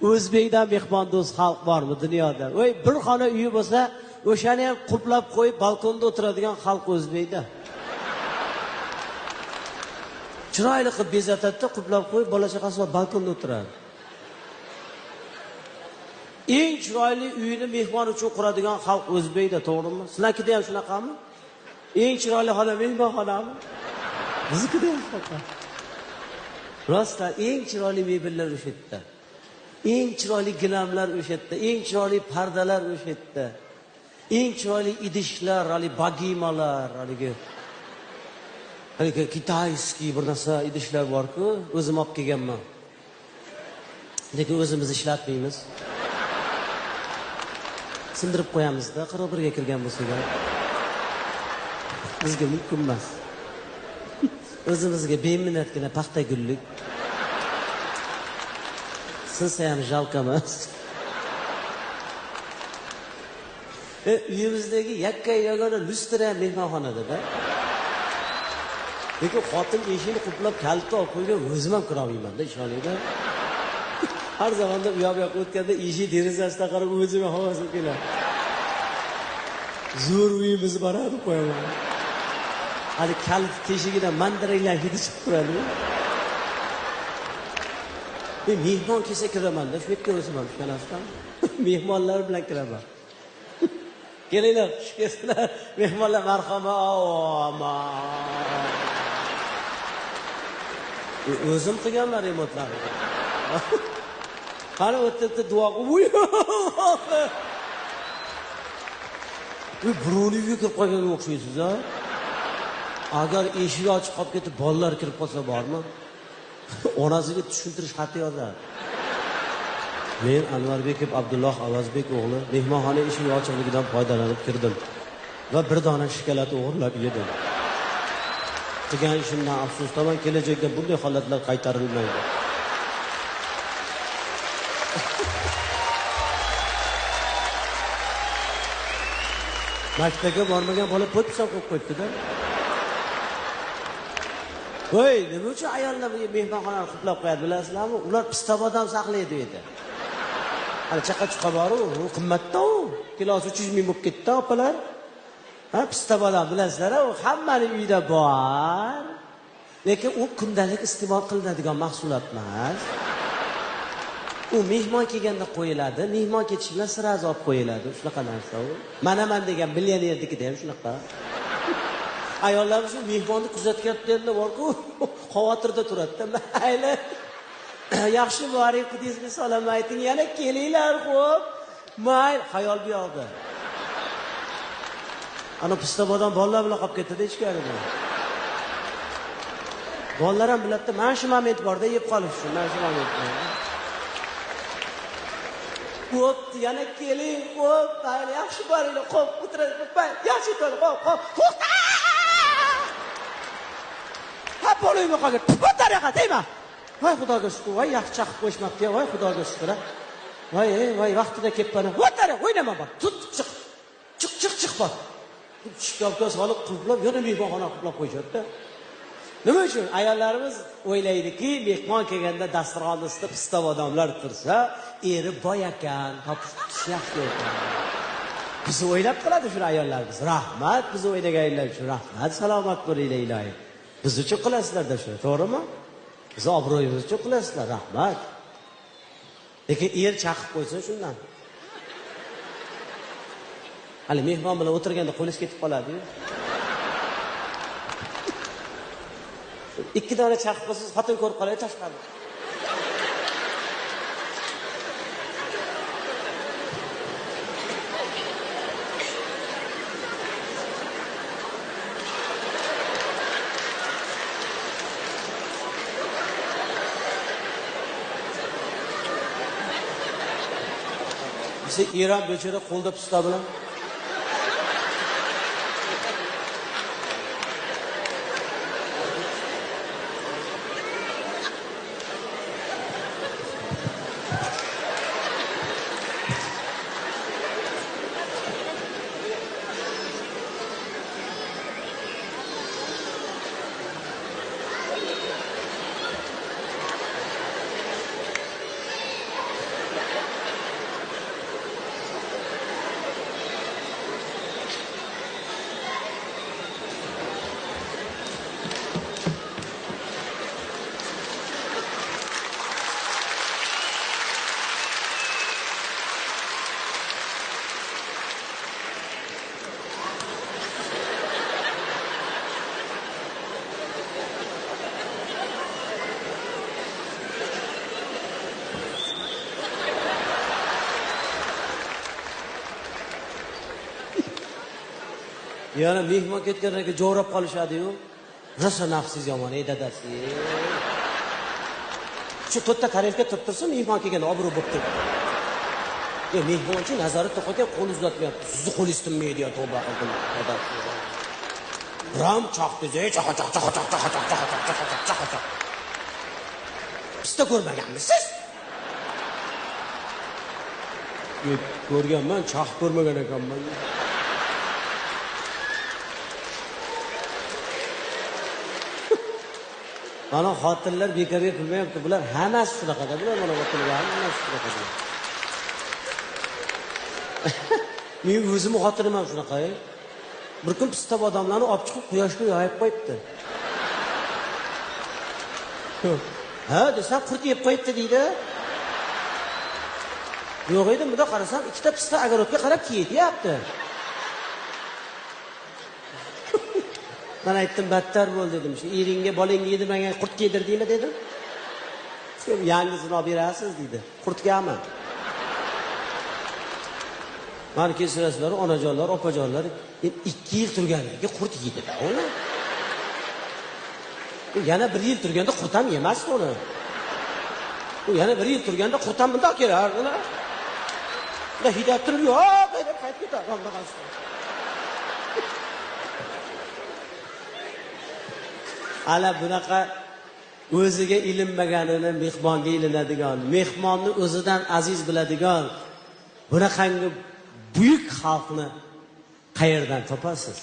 O'zbekdan mehmondo'st xalq bormi dunyoda? Voy, bir xona uyi bo'lsa, o'shani ham quplab qo'yib balkonda o'tiradigan xalq o'zbekda. Chiroyli qilib bezatadi-da, quplab qo'yib bola chaqasi bilan balkonda o'tiradi. Eng chiroyli uyini mehmon uchun quradigan xalq o'zbekda, to'g'rimi? Sizlarnikida ham shunaqami? Eng chiroyli xona mehmonxonami? Biznikida ham shunaqa. Rostdan eng chiroyli mebellar o'sha yerda. Eng chiroyli gilamlar o'sha yerda, eng chiroyli pardalar o'sha yerda. Eng chiroyli idishlar, hali bagimalar, haligi kitayskiy bir narsa idishlar bor-ku, o'zim olib kelganman. Lekin o'zimiz ishlatmaymiz. Sindirib qo'yamiz-da, 41 ga kirgan bo'lsak ham. Bizga mumkin emas. O'zimizga beminnatgina paxta gullik. Sinsa ham jalka emas. Uyimizdagi yakka yagona lustra mehmonxonada-da. Lekin xotin eshikni quplab kalita olib qo'ygan, o'zim ham kira olmayman-da, ishoningda. Har zamonda u yoq o'tganda eshik derazasidan qarab o'zim ham havasim keladi. Zo'r uyimiz bor deb qo'yaman. Hali kalit teshigidan mandarinlar hidi chiqib turadi. Men mehmon kelsa kiraman-da, shu yerga o'zim ham ishonasizmi? Mehmonlar bilan kiraman. Kelinglar, xush kelibsizlar. Mehmonlar marhamat. O'zim qilganman remontlarni. Qani o'tda duo qilib, uy birovni uyga kirib qolganga o'xshaysiz a? Agar eshik ochiq qolib ketib bolalar kirib qolsa bormi? Onasiga tushuntirish xati yozadi. Men Anvarbekov Abdulloh Avazbek o'g'li mehmonxona eshigi ochiqligidan foydalanib kirdim va bir dona shokolad o'g'irlab yedim. Qilgan ishimdan afsusdaman, kelajakda bunday holatlar qaytarilmaydi. Maktabga bormagan bola podpis ham qo'yib qo'yibdi-da. Voy, nima uchun ayollar mehmonxonani quplab qo'yadi bilasizlarmi? Ular pista bodom saqlaydi edi. Hali chaqa-chuqa bor-u, u qimmatda u. Kilosi 300 ming bo'lib ketdi, opalar. Ha, pista bodom bilasizlar, u hammaning uyida bor. Lekin u kundalik iste'mol qilinadigan mahsulot emas. U mehmon kelganda qo'yiladi, mehmon ketishi bilan sirazi olib qo'yiladi. Shunaqa narsa u. Manaman degan millionernikida ham shunaqa. Ayollar shu mehmonni kuzatganda bor-ku, xavotirda turadi-da. Mayli. Yaxshi boring, qudingizga salom ayting, yana kelinglar, xo'p. Mayli, xayol bu yoqda. Ana pista bodom bolalar bilan qolib ketdi-da ichkarida. Bolalar ham biladi-da, mana shu moment borda yeb qolish uchun, mana shu moment. Bo'pti, yana keling, xo'p, mayli, yaxshi boringlar, xo'p, o'tiradi, yaxshi o'tiradi, xo'p, xo'p. To'xta! Ha, bo'lingmi qolgan? Bu tariqa deyman. Voy Xudoga shukr, voy yaxshi chaqib qo'yishmabdi, voy Xudoga shukr. Voy, voy vaqtida kelibman. Voy tariqa, o'ynama bor. Tut, chiq. Chiq, chiq, chiq bor. Shkafga solib qulflab, yana mehmonxona qulflab qo'yishadi-da. Nima uchun? Ayollarimiz o'ylaydiki, mehmon kelganda dasturxon ustida pista bodomlar tursa, eri boy ekan, topish yaxshi ekan. Bizni o'ylab qiladi shuni ayollarimiz. Rahmat, bizni o'ylaganlar uchun rahmat, salomat bo'linglar iloyim. Biz uchun qilasizlar-da shuni, to'g'rimi? Biz obro'yimiz uchun qilasizlar, rahmat. Lekin er chaqib qo'ysin shundan. Hali mehmon bilan o'tirganda qo'lingiz ketib qoladi-yu. Ikki dona chaqib qo'ysangiz, xotin ko'rib qoladi, tashqarida. Desa Eron bechora qo'lda pista bilan. Yana mehmon ketgandan keyin jo'rab qolishadi-yu. Rosa nafsingiz yomon, ey dadasi. Shu to'rtta tarelka turib tursin, mehmon kelganda obro' bo'lib turibdi. Ya mehmonchi nazari to'qagan qo'l uzatmayapti. Sizni qo'lingiz tinmaydi ya, tavba qildim, dadasi. Ram chaqdi, chaqa chaq chaqa chaq chaqa chaq chaqa chaq chaqa chaq chaqa chaq. Pista ko'rmaganmisiz? Ko'rganman, chaq ko'rmagan ekanman. Mana xotinlar bekorga kulmayapti. Bular hammasi shunaqada. Bular mana o'tirgan hammasi shunaqada. Men o'zimni xotinim ham shunaqa. Bir kun pista odamlarni olib chiqib quyoshga yoyib qo'yibdi. Ha, desam qurt yeb qo'yibdi deydi. Yo'q edi, bunda qarasam ikkita pista огородga qarab ketyapti. Men aytdim, battar bo'l dedim. Shu eringga, bolangga yedirmagan qurt yedirdingmi dedim. Yangisini olib berasiz deydi. Qurtgami? Mana kechirasizlar, onajonlar, opajonlar, 2 yil turgandan keyin qurt yedi-da uni. U yana 1 yil turganda qurt ham yemasdi uni. U yana 1 yil turganda qurt ham bundoq kelardi uni. Unda hidab turib, yo'q, deb qaytib ketardi. Ala bunaqa o'ziga ilinmaganini mehmonga ilinadigan, mehmonni o'zidan aziz biladigan bunaqangi buyuk xalqni qayerdan topasiz?